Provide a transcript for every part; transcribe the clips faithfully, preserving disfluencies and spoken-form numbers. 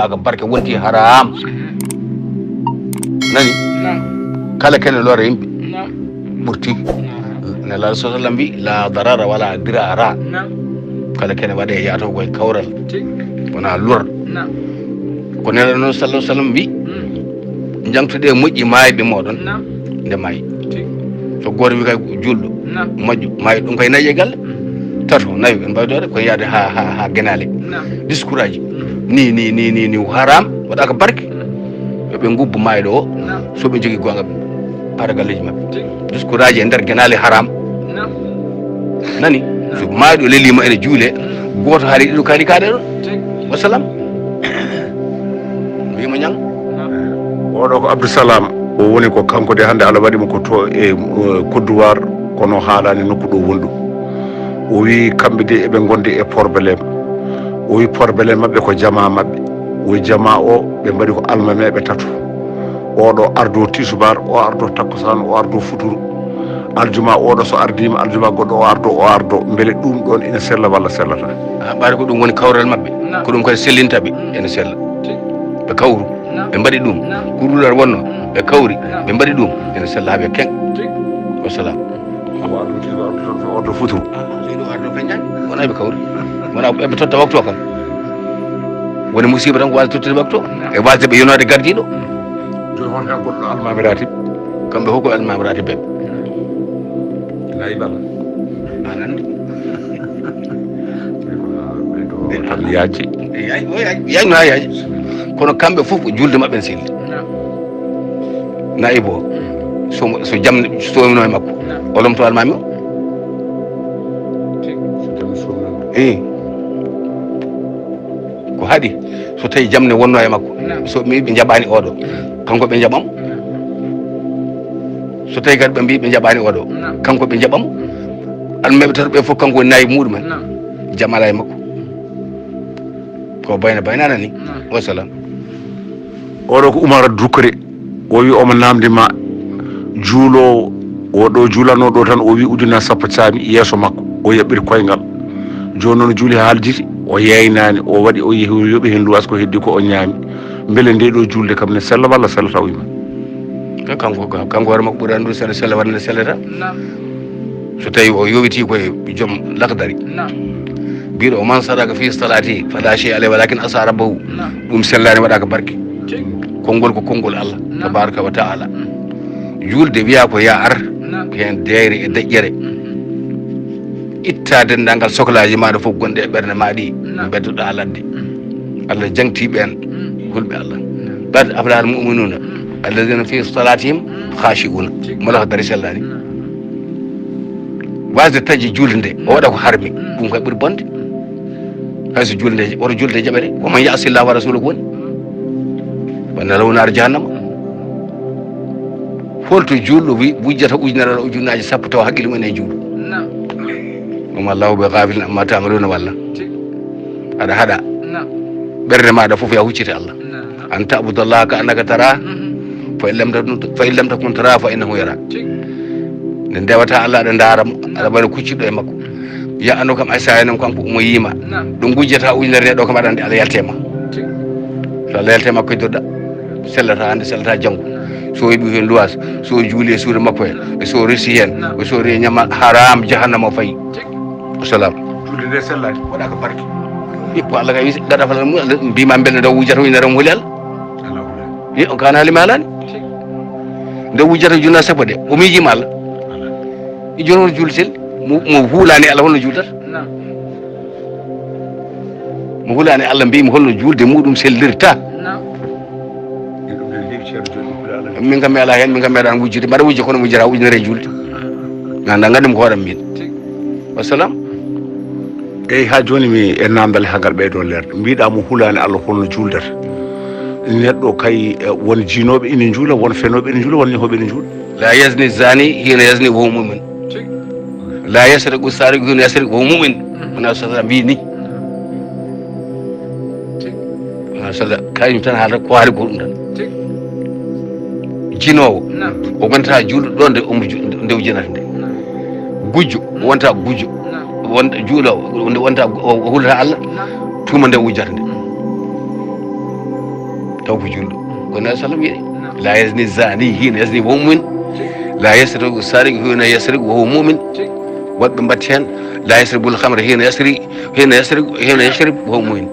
Aka barke wonti haram. Nani? Kala kene lora yimɓe ɓurti. Nelaɗo sa sallam wi la darara wala dirara. Kala kene waɗe yato koye kawral, wona lor. Ko nelaɗo noon sallah sallam wi, jangtude moƴƴi maayɓe moɗon nde maayi. So goto wi kay julɗo moƴƴo maayi, ɗum kay nayi e galle. Tato nayi en mbawi dode koye yaade ha ha ha genale. Discours aji ni ni ni ni ni haram, waɗaka barke. Yoɓe gubbo mayɗo o, so ɓe jogui gonga ɓe para galleji mabɓe. Discours aji e nder genale haram. Nani? So mayɗo lelima ene juule, goto haali ɗiɗo kaali kaɗe ɗon. Wassalam. Wima ñang. Oɗo ko Abdou Salam. O woni ko kanko de, hannde Allah waɗi mo ko to e, eh, Côte d'Ivoire, kono haalani nokku ɗo woni ɗum. O wi kamɓe de eɓe gondi e problème. O wi problème maɓɓe ko jama maɓɓe. O wi jama o ɓe mbaɗi ko almameɓe tato. Oɗo ardo tisubar, o ardo takkusaan, o ardo futuru. Aljuma oɗo so ardima, aljuma goɗɗo o ardo, o ardo. Beele ɗum ɗon ina sella walla sellata? Ha, ɓaade ko ɗum woni kawral maɓɓe. Ko ɗum kadi sellinta ɓe, ene sella. Ɓe kawru, ɓe mbaɗi ɗum. Ko ruɗal wonno, ɓe kawri, ɓe mbaɗi ɗum. Ene sella ha ɓe keŋ. Wassalam. Omo ardo tisubar, ardo takkusaan, o ardo futuru. Wona ɓe kawri. Wona ɓe totta waktu o kam. Woni musiba tan ko wasa tottude waktu o. E wasde ɓe yonade gardiɗo. Joni hon hen goɗɗo almami ratib? Kamɓe fof ko almami ratib ɓe. Nayi bala. Anan. Ɓe ko, ɓe ko tan yaaji. Yaaji, o yaaji, yaaji no ha yaaji. Kono kamɓe fof ko julde maɓɓe ne selli. Nayi bo. So, so jam sowino e makko. O lomto almami o. So jam sowino. Eh. Ko haɗi so tawi jam ne wonno e makko, so ɓe mbi ɓe jaɓani oɗo, kanko ɓe jaɓamo. So tawi kadi ɓe mbi ɓe jaɓani oɗo, kanko ɓe jaɓamo. Almameɓe tato ɓe fof kanko woni nayi muɗumen. Jam ala e makko. Ko bayna baynana ni. Wassalam. Oɗo ko Umar Dukre. O wi omo namdi ma, juulowo o ɗo juulano ɗo tan, o wi ujunnaje sappo caami yeeso makko, o yaɓɓiri koyngal. Joni noon juuli ha haljiti, o yeynani, o waɗi, o yehi, o yoɓi hen luwas ko heddi ko o ñaami. Beele nde ɗo julde kam ne sella walla sellata? O wima. Ka kanko, ka kanko hoore makko ɓuri anndude sene sella walla ne sellata. So tawi o yowiti koye joom lakdari, biɗo man sadaka fi salati fala shay alay walakin asa rabbahu. Ɗum sellani, waɗaka barke. Konngol ko konngol Allah tabaraka wa taala. Julde wiya ko ya ar, ko hen deeyre e deƴƴere. Itta denndangal soklaji maɗa fof gonɗe e ɓernde ma ɗi, beddoɗa ladde. Allah jangti ɓen hulɓe Allah. Qad aflaha al mu'minuna alladhina fi salatihim khashi'una. Mo lakdari sellani. Wasde taƴde julde nde, o waɗa ko harmi, ɗum kay ɓuri bonde. Hay so julde, woto julde jaɓere. Wa man ya'si Allah wa rasulahu ko woni? Wa anna lahu nar jahannama. Holto julɗo wi-, wujjata ujunere o, ujunnaaje sappo tawa haqqille mum ene e juuɗe? Wa ma Allahu bi ghafilin amma ta'maluna walla? Aɗa haɗa. Ɓernde maɗa fof ya huccite Allah. An ta'budallaha ka annaka tara, fa in lam takun, fa in lam takun tara, fa innahu yara. Nde ndewata Allah, aɗa ndaara mo, aɗa mbaɗa kuccuɗo e makko. Ya anno kam, ay sa noon kanko omo yiima. Ɗo gujjata ujunere nde ɗo kam, aɗa andi Allah yalte ma. So Allah yalte ma, ko joɗɗa. Sellata hannde, sellata janngo. So heɓi hen luwas, so juuli e suudu makko he, so resi hen, so reñama haram, jahannama o fayi. Wassalam. Julde nde sellani, waɗaka barke. Ippo Allah kay wisi, gaɗa falal mum, Allah mbima mbele ndaw wujata ujunere mo holi Allah. Ala hula. Ye, o kana lima alani. Nde wujata junna sappo de, o miijima Allah. Ala. I jono jultel, mo, mo hulani Allah, holno jultata? Mo hulani Allah, mbimi holno julde muɗum sellirta? Min kam mi ala hen, min kam mi aɗan wujjude, mbaɗa wujja kono mi wujjata ujunere e julde. Ganda, gandum ko hoɗam min. Wassalam. Eyi, ha joni mi e namdal ha ngal ɓeydo leerde. Mbiɗa mo hulani Allah holno juldata. Neɗɗo kay, eh, won jiinoɓe ina juula, won fenoɓe ina juula, won ñahoɓe ina juula. La yazni zani hina yazni wa huwa mu'min. La yasriqu sariqu hina yasriqu wa huwa mu'min. Wona so mbi ni. Wona so kañum tan haala ko haali ko ɗum tan. Jinoowo, o wonta juulɗo ɗo nde omo ju-, nde o jinata nde. Gujjo, o wonta gujjo. Wonta juuloowo, nde wonta o, o hulata Allah, tuma nde o wujjata nde. Taw ko julɗo. Ko Nabi sallam wi'i, "La yazni zani hina yazni wa huwa mu'min. La yasriqu sariqu hina yasriqu wa huwa mu'min." Woɗɓe mbatti hen, "La yasribu al-khamra hina yasri, hina yasriqu, hina yashrib wa huwa mu'min."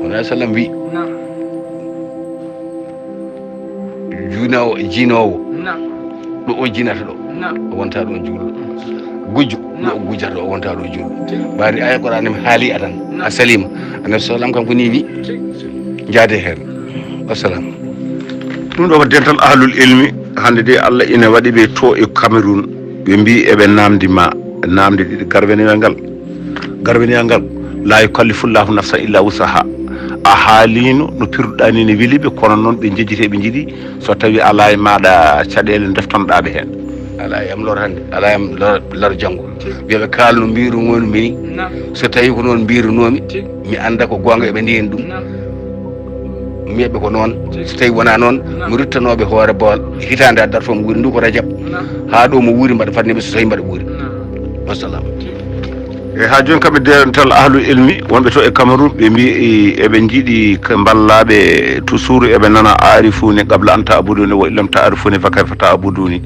Ko Nabi sallam wi'i, "Junaawo, jinoowo, ɗo o jinata ɗo, o wonta ɗo julɗo. Gujjo, ɗo o gujata ɗo, o wonta ɗo julɗo." Mbaadi aya Qur'an mi haali atan, a salima. Annabi sallam kanko ni wi, jaade heen. Wassalam. Ɗum ɗo ko dental ahlul ilmi. Hannde de, Allah ina waɗi ɓe to e Cameroun, ɓe mbi eɓe namdi ma, namde ɗiɗi, garwenewal ngal, garwenewal ngal, la yukallifullahu nafsan illa wusaha. A haalino no pirduɗa ni, ne weli ɓe, kono noon ɓe jejjiti, ɓe njiɗi, so tawi ala e maɗa caɗele, deftanɗa ɓe heen. Ala e am lor hannde, ala e am lor, lor janngo. Yo ɓe kaalno mbiru ngoni mini. So tawi ko noon mbirunomi, mi annda ko goonga eɓe ndiyen ɗum. Miyeɓe ko noon. So tawi wona noon, mi ruttanooɓe hoore Bawol. Hitaande addata fof mo wuuri ndu ko Rajab. Haa ɗo mo wuuri mbaɗa fadde ɓe so tawi mbaɗa wuuri. Wassalam. E haa jooni kam e dental ahlu ilmi wonɓe to e Cameroun, ɓe mbi eɓe njiɗi ko mballaɓe toujours, eɓe nana arifuni qabla an ta'buduni wa illam ta'rifuni fa kayfa ta'buduni.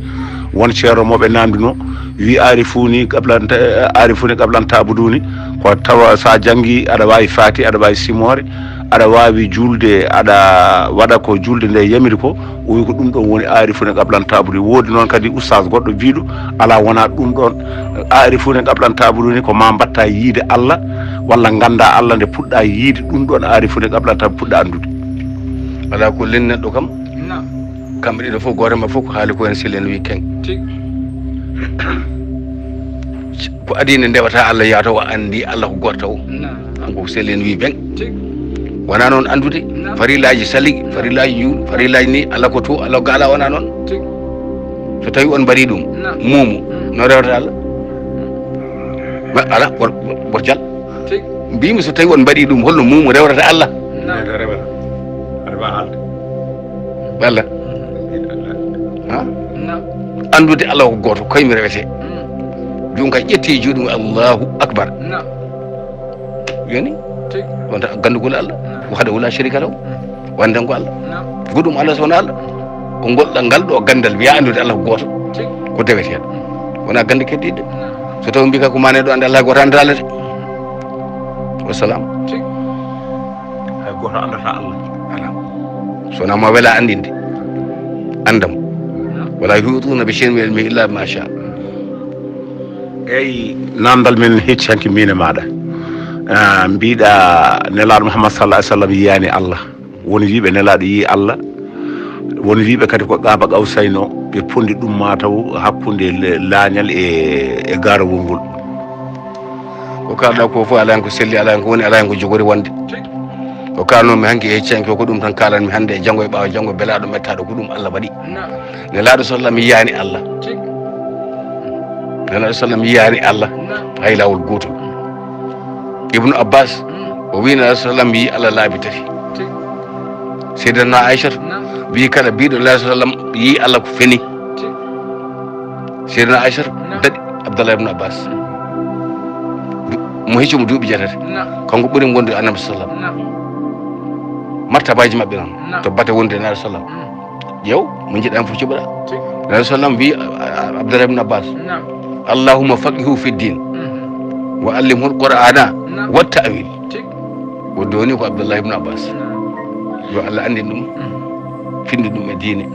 Won ceero mo ɓe namdino, wi arifuni qabla an ta-, arifuni qabla an ta'buduni. Ko tawa sa jangi aɗa wawi fati, aɗa wawi simore, aɗa wawi julde, aɗa waɗa ko julde nde yamiri ko. O wi ko ɗum ɗon woni arifuna qablan taabudi. Woodi noon kadi ustaas goɗɗo biiɗo, ala wona ɗum ɗon. Arifuna qablan taabudi ni ko ma mbatta yiide Allah, walla ganda Allah nde puɗɗa yiide, ɗum ɗon arifuna qablan taabudi puɗɗa anndude. Ala kullin, neɗɗo kam, kamɓe ɗiɗo fof, gooto maɓɓe fof ko haali ko en selen wi ken. Ko adii nde ndewata Allah, yaato o anndi Allah ko gooto taw. Kanko ko selen wi ben. Wona noon anndude. Farillaaji saligi, farillaaji juul, farillaaji ni, Allah ko to, Allah ko ala, wona noon. So tawi on mbaɗi ɗum, muumu, no rewata Allah? Ma-, ala, wor-, wor-, worjal. Mbimi so tawi on mbaɗi ɗum, holno muumu rewrata Allah? Rewrata. Aɗa wawi haalde. Allah. Ha? Anndude Allah ko gooto, koye mi rewete. Ɗum ka ƴetti e juuɗe mum, Allahu Akbar. Yoni? Wonta gandugol Allah. Wahdahu la sharika lahu. Wonde ko Allah. Goɗɗum Allah so wona Allah. Ko ngol ɗo, ngal ɗo gandal, wiya anndude Allah ko gooto. Ko deweteeɗo. Wona gande keddiɗe. So tawi mbi ka ko mane ɗo, annde Allah ko gooto, annda Allah de. Wassalam. Hay gooto anndata Allah. Ala. So wona ma wela anndinde, anndam. Wala yuhituna bi shay'in min ilmihi illa ma sha. Eyi, namdal men hecci hanki min e maɗa. Ah, mbiɗa Nelaɗo Muhammad sallallahu alaihi wasallam yiyani Allah. Won wiɓe Nelaɗo yii Allah. Won wiɓe kadi ko Qaaba Qawsayno, ɓe pondi ɗum mataw hakkunde le-, laañal e, e garawol ngol. Ko kalɗa ko fof, ala hen ko selli, ala hen ko woni, ala hen ko jogori wonde. Ko kalnomi hanki e hecci hanki o, ko ɗum tan kalanmi hannde e janngo e ɓaawo janngo, belaɗo mettaɗo, ko ɗum Allah waɗi. Nelaɗo sallam yiyani Allah. Nelaɗo sallam yiyani Allah hay lawol gotol. Ibnu Abbas, o wi Nelaɗo sallam yi Allah laabi tati. Seydina Aisha wi kala biɗo Nelaɗo sallam yi Allah ko feni. Seydina Aisha daɗi Abdallah ibn Abbas. Mo hecci mo duuɓi jeetati. Kanko ɓuri wonde Annabi sallam. Martabaji maɓɓe noon. To bate wonde Nelaɗo sallam. Ƴeew, mo jiɗɗa fof cuɓaɗa. Nelaɗo sallam wi, a, a, Abdallah ibn Abbas, "Allahumma faqihu fi din, wa allimhu al-Qur'ana wa ta'wil." O doni ko Abdallah ibn Abbas. Yo Allah anndin ɗum, findi ɗum e diine.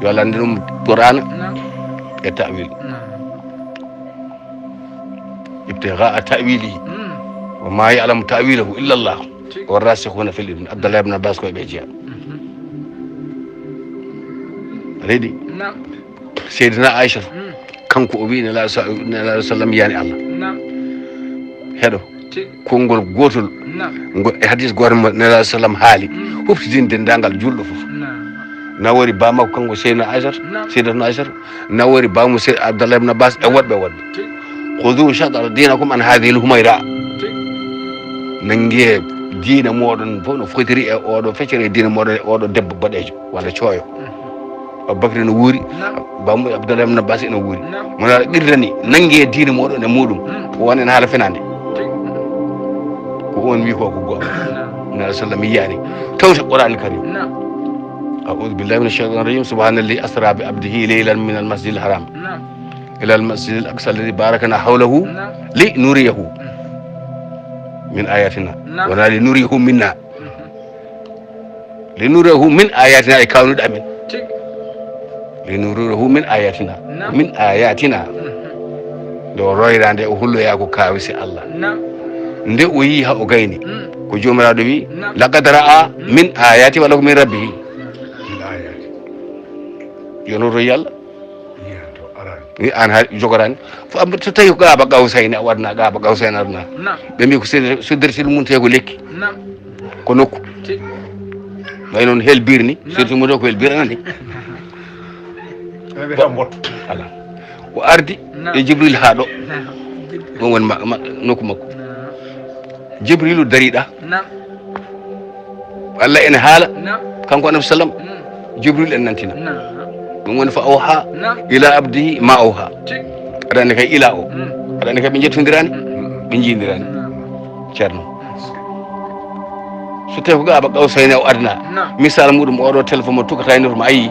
Yo Allah anndin ɗum Qur'ana e ta'wil. Ibtigha'a ta'wilihi. Wa ma ya'lamu ta'wilahu illa Allah. Wa rasikhuna fil ilmi. Abdallah ibn Abbas ko ɓe jeya. Reedi. Seydina Aisha, kanko o wi Nelaɗo sa-, Nelaɗo sallam yiyani Allah. Heɗo. Konngol gootol. Ngo, e hadis gooto mo Nelaɗo sallam haali, huftidin denndaangal julɗo fof. Nawori ba makko kanko Seydina Aisha, Seydatuna Aisha, nawori ba mo Sey-, Abdallah ibn Abbas e woɗɓe woɗɓe. "Khudhu shatra dinakum an hadhihi al-humayra." Nange diina moɗon fof no fotiri e oɗo feccere, e diina moɗon e oɗo debbo boɗejo walla cooyo. Abubakri no wuuri, bammo Abdallah ibn Abbas ene wuuri. Mo Nelaɗo ɓirdani, nange diina moɗon e muɗum. Ko woni en haala fenande. Ko on wi ko, ko goɗɗo. Nabi sallam yiyaani tawta Qur'an Karim. أعوذ بالله من الشيطان الرجيم. سبحان الذي أسرى بعبده ليلا من المسجد الحرام إلى المسجد الأقصى الذي باركنا حوله لنريه من آياتنا. Wona لنريه منا. لنريه من آياتنا, e kawnuɗe amen. لنريه من آياتنا. Min ayatina. Nde o royra, nde o hulloya ko kawise Allah. Nde o yii ha o gayni. Ko Joomiraaɗo wi, لقد رأى من آيات, walla ko من ربه. Yo no royi Allah. Wi an hay jogorani. Fo am so tawi ko Qaaba Qawsayni a waɗna, Qaaba Qawsayni a waɗna. Ɓe mbi ko Sidr-, Sidratil Muntaha ko lekki. Ko nokku. Way noon helbir ni. Sidratil Muntaha ko helbir anani. Ala. O ardi e Jibril ha ɗo. Ɗum woni ma-, ma-, nokku makko. Jibrilu dariɗa. Allah ene haala. Kanko Annabi sallam. Jibril en nantina. Ɗum woni فأوحى إلى عبده ما أوحى. Aɗa andi kay ila o. Aɗa andi kay ɓe jettondirani. Ɓe jiindirani. Ceerno, so tawi ko Qaaba Qawsayni o adna, misal muɗum, oɗo téléphone mo tukata e noto mo, a yii.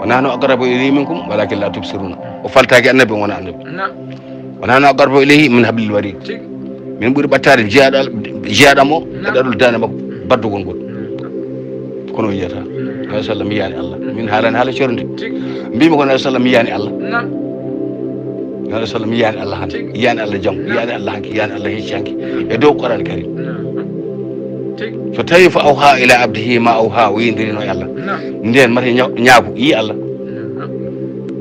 ونحن أقرب إليه منكم ولكن لا تبصرون. O faltaaki Annabi, o wona Annabi. ونحن أقرب إليه من حبل الوريد. Min ɓuri ɓattaade jiyaaɗo Al-, jiyaaɗo am o e ɗaɗol daande makko baddugol ngol. Kono o yiyata. Nabi sallam yiyaani Allah. Min haalani haala corndi. Mbimi ko Nabi sallam yiyaani Allah. Nabi sallam yiyaani Allah hannde. Yiyaani Allah janngo. Yiyaani Allah hanki. Yiyaani Allah hecci hanki. E dow Qur'an Karim. So tawi فأوحى إلى عبده ما أوحى, o yindirino e Allah. Nden mata ña-, ñaagu, yii Allah.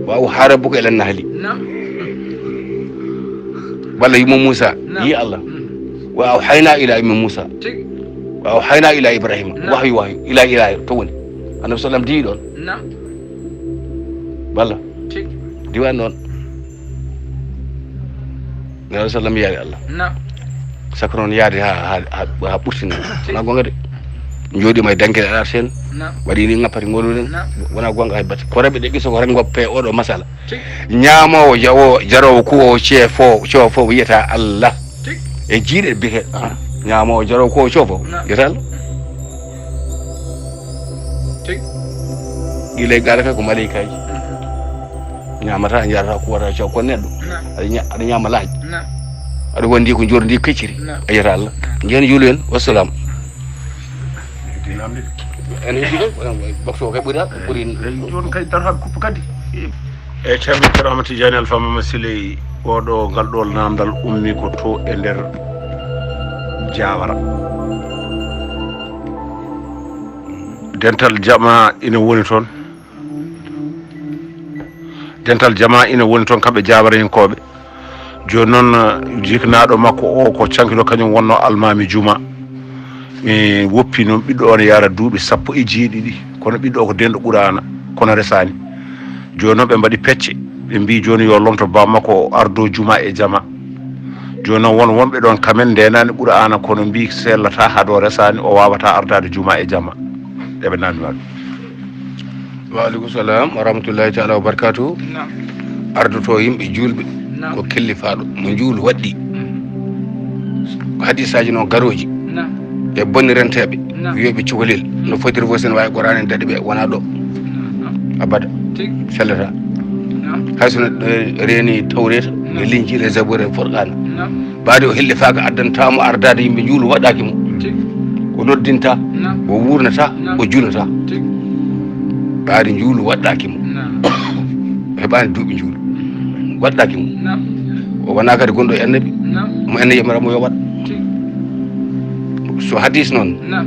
وأوحى ربك إلى النحل. Walla yumma Muusa, yii Allah. وأوحينا إلى أم موسى. وأوحينا إلى إبراهيم. Wahyu, wahyu, ila, ila, to woni. Annabi sallam diwi ɗon. Walla. Diwani noon. Nabi sallam yiyaani Allah. Sakko noon yaade ha, ha, ha, ha ɓurtina. Wona gonga de. Jooɗima e danke aɗa sen. Waɗi ni ngappati ngoluɗen. Wona gonga hay batte. Ko rewɓe ɗe qiso ko rengo pe oɗo masala. Ñaamowo, jawo, jarowo, kuwowo, ceefo, coofo wiyata Allah. E jiiɗe biyete. Ñaamowo, jarowo, kuwowo, coofo wiyata Allah. Ɗi ley gaara kay ko maleykaji. Ñaamata, jarata, kuwata, caw ko neɗɗo. Aɗa ña-, aɗa ñaama laaƴ. Aɗa wondi ko jordi kecciri. A yiyata Allah. Jeen juulu en. Wassalam. En heddi kay, waxtu o kay ɓuri, ɓuri. Eyi, jooni kay darata kuppu kadi. E Ceerno Ceerno Amadou Tidiane Alpha Mama Siley, oɗo, ngal ɗo namdal ummi ko to e nder Diawara. Dental jama ina woni toon. Dental jama ina woni toon, kamɓe Diawarankooɓe. Jooni noon, eh, jiknaaɗo makko o ko cankito, kañum wonno almaami juma. Mi woppi noon ɓiɗɗo o ne yara duuɓi sappo e jeeɗiɗi, kono ɓiɗɗo o ko denɗo Qur'aana, kono resaani. Jooni noon ɓe mbaɗi pecce, ɓe mbii jooni yo lomto baa makko o ardo juma e jama. Jooni noon won wonɓe ɗoon kamen ndeenaani Qur'aana, kono mbii sellata hado resaani, o waawata ardaade juma e jama. Eɓe naamni waɗ. Wa aleykum salam wa rahmatullahi taala wa barakatuh. Naam. Ardoto yimɓe juulɓe. Naam. Ko kellifaaɗo mo njuulu waɗɗi. Mm. Ko hadisaaji noon garooji. Naam. E bonni renteeɓe. Naam. Wiyooɓe cukalel. No fotiri fof sen waawi Qur'aana en daɗi ɓe wona ɗo. Naam. Abada. Tigi. Sellata. Naam. Hay so neɗɗo reeni Tawreeta, e Linjiila, e Zabuura, e Furqaana. Naam. Ɓaade o hellifaaka, addanta mo ardaade yimɓe njuulu waɗɗaaki mo. Tigi. O noddinta, naam, o wuurnata, naam, o juulata. Tigi. Ɓaade njuulu waɗɗaaki mo. Naam. O heɓaani duuɓi njuulu. Waɗɗaaki mo. Naam. O wonaa kadi gonɗo e annabi. Naam. Mo annabi yamira mo yo waɗ. Tigi. So hadis noon, naam,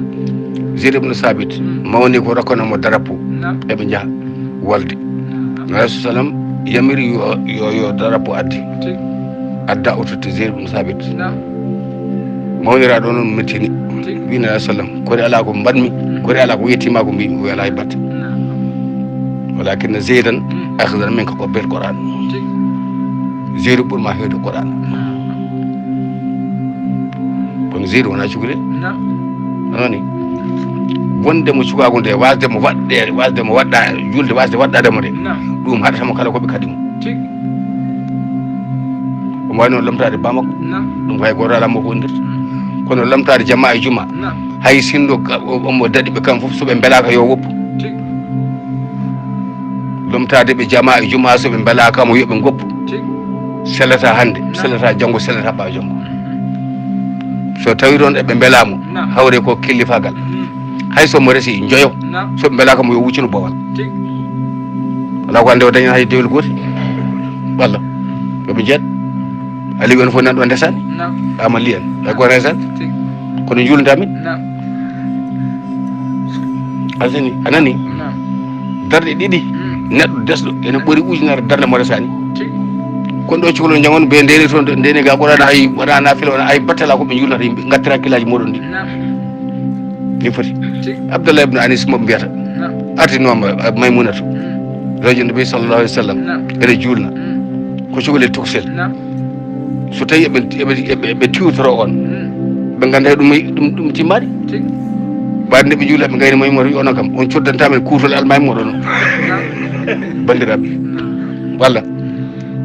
Zayd ibn Sabit, mm, mawni ko rokkano mo darapo. Naam. Eɓe njaha. Walde. Naam. Nabi sallam yamiri yo, yo, yo darapo addi. Tigi. Adda o totti Zayd ibn Sabit. Naam. Mawniraaɗo noon mettini. Tigi. Wi Nabi sallam, kori alaa ko mbaɗmi, mm, kori alaa ko yettiima ko mbiimi, o alaa e batte. Naam. Walakin Zaydan, mm, akhdan minka ko bel Qur'an. Tigi. Zaydu ɓurma heewde Qur'an. Naam. Kono Zeydu wonaa cukalel. Naam. Anani? Wonde mo cukaagu nde, wasde mo waɗde, wasde mo waɗɗa, julde, wasde waɗɗade mo nde. Naam. Ɗum haɗata mo kala ko ɓe kadi mo. Tigi. Omo waawi noon lomtaade baa makko. Naam. Ɗum hay gooto alaa mo ko wondirta. Mm. Kono lomtaade jama e juma. Naam. Hay sinno omo daɗi ɓe kam fof, so ɓe mbelaaka yo woppu. Lomtaade ɓe jama e juma, so ɓe mbelaaka mo yo ɓe ngoppu. Sellata hannde, sellata janngo, sellata ɓaa janngo. So tawi toon eɓe mbelaamo, hawre ko killifagal. Hay so mo resi njoyo, so ɓe mbelaaka mo yo wuccino bowal. Alaa ko hannde o dañan hay dewel gootel. Walla yo ɓe njeeɗ. Aliyu en fof nan ɗo ndesani. Amali en ɓe gona ndesani. Kono njuulnda min. Alseni a nani? Darɗe ɗiɗi neɗɗo desɗo ene ɓuri ujunere darnde mo resani. Kono ɗo cukalel jangon ɓe ndeni toon, ndeni ga ɓurana hay waɗa nafila, wona hay battala ko ɓe julnata yimɓe, gattira kilaji muɗum ɗi. Ni foti. Abdallah ibn Anis mo mbiyata, artinoma Maymunatu, zawji Nabi sallallahu alaihi wasallam, ene julna. Ko cukalel tuksel. So tawi eɓe eɓe eɓe tiwtoro on, ɓe ngannda ɗum ɗum ɗum timmaɗi. Ɓaade nde ɓe juula ɓe ngayni Maymuna, wi onon kam on coddanta men kuutol almaami moɗon o. Banndiraaɓe, walla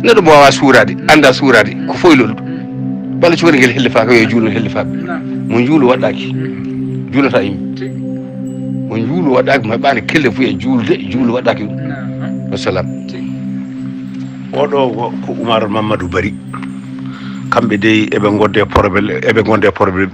neɗɗo mo wawa suuraade, annda suuraade ko foylol. Walla cukalel ngel hellifaaka, yo juulo hellifaaka. Mo njuulu waɗɗaaki, juulata yimɓe. Mo njuulu waɗɗaaki, mo heɓaani kelle fof e juulde, juulu waɗɗaaki ɗum. Wassalam. Oɗo ko Oumar Mamadou Bari. Kamɓe dey eɓe gonde problème, eɓe gonde problème.